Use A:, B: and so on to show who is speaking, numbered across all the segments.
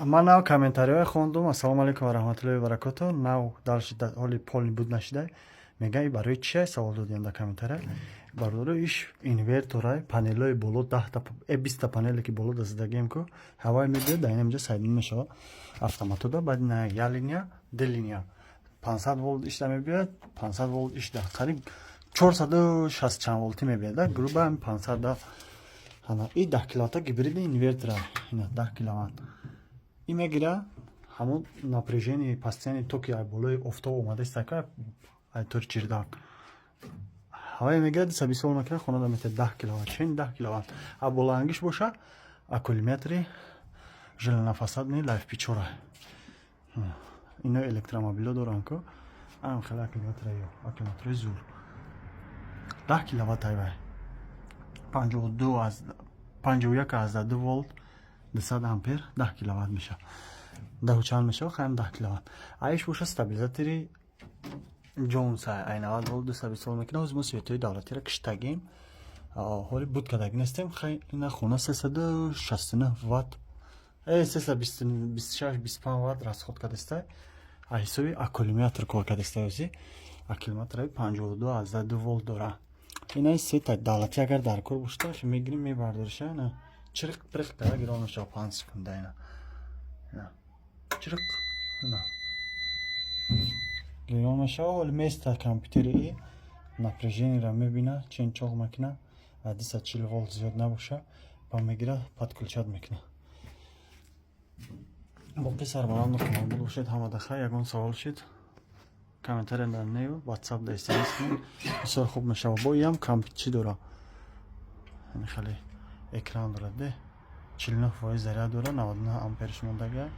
A: Ман нав комментариҳое хондум. Ассалому алайкум ва раҳматуллоҳи ва баракоту. Нав дальше ҳоли полный буд нашидай. Мегӯям, барои чия савол додиям дар комментария. Бародаро, иш инверторай, панелҳои боло 10-та 20-та панеле ки боло да задагием ку, ҳавай мебиёд, дар инамҷа сайдин мешавад автоматода. Баъд на я линия, ду линия 500 волт ишда мебиёд, 500 волт ишда қариб 460 чанд волтӣ мебиёд, да, грубо 500 да. Ҳана и 10 киловатта гибридный инвертора, ина 10 киловатт и мегира. Ҳамон напряжение, постоянный токи ай болои офтоб омадаист, ай тори чирдак ҳавае мегирад, 220 волт мекунад, хонада метавад. 10 киловатт, чен 10 киловатт. А болоангиш боша, аккумулятори железофосфатный LiFePO4. Ино электромобило доранд ку, ам хеле аккумулятора ё аккумулятори зур, 10 киловатт айвай, 52 аз 51,2 волт, 200 ампер, 10 киловатт мешавад, даҳу чанд мешавад, хаям 10 киловатт. Аиш боша, стабилизатори Ҷонс, ай 90 волт, 220 волт мекунад. Ҳозир мо светои давлатиро киштагим, ҳоли буд кардагӣ нестем. Хай, ина хона 369 ватт, 326, 25 ватт расход кардастай, а ҳисоби аккумулятор кор кардастай. Ҳозир аккумулятораи 52,2 волт дора. Инаи сета давлатӣ агар дар кор бошад, мегирим, мебардориша, ина чириқ приқ кара гирон мешавад 5 секунда. Ина чириқ, ина гирон мешавад. Ҳоли места компютери и напряжениеро мебина, чен чоқ мекуна, а 240 волт зиёд набоша, ба мегира, подключать мекуна. Боқӣ сарбаланду хонабуд бошед. Ҳамада хай. Ягон савол шид, комментария дар нею ватсап да смс кунед, бисёр хуб мешавад. Бо иам чӣ дора, хеле экран дорад, де 49% заряд дора, 99 амперш мондага.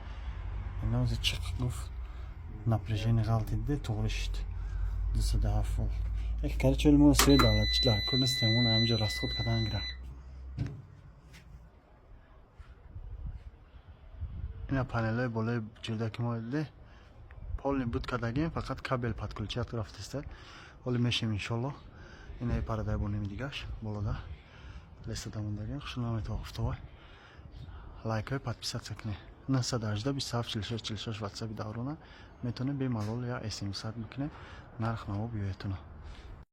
A: Инози чиқ гуфт, напряжение ғалтид, де туғри шид, 207 волт. Як короче, мо се давлат дар кор нестем, он ҳамиҷо расход кардан гира. Ина панелҳои болои ҷилдаки мо де полный буд кардагим, фақат кабел подключать рафтеста, ҳоли мешем, иншолло. Инаи парадай бо ними дигаш болода лесада мондагим. Хушно наметава офтобай. Лайкҳои подписаться кунед. 918 27 46 46 ватсаби даврона, метавонед бемалол я смс бикунед, нарх наво биёятона.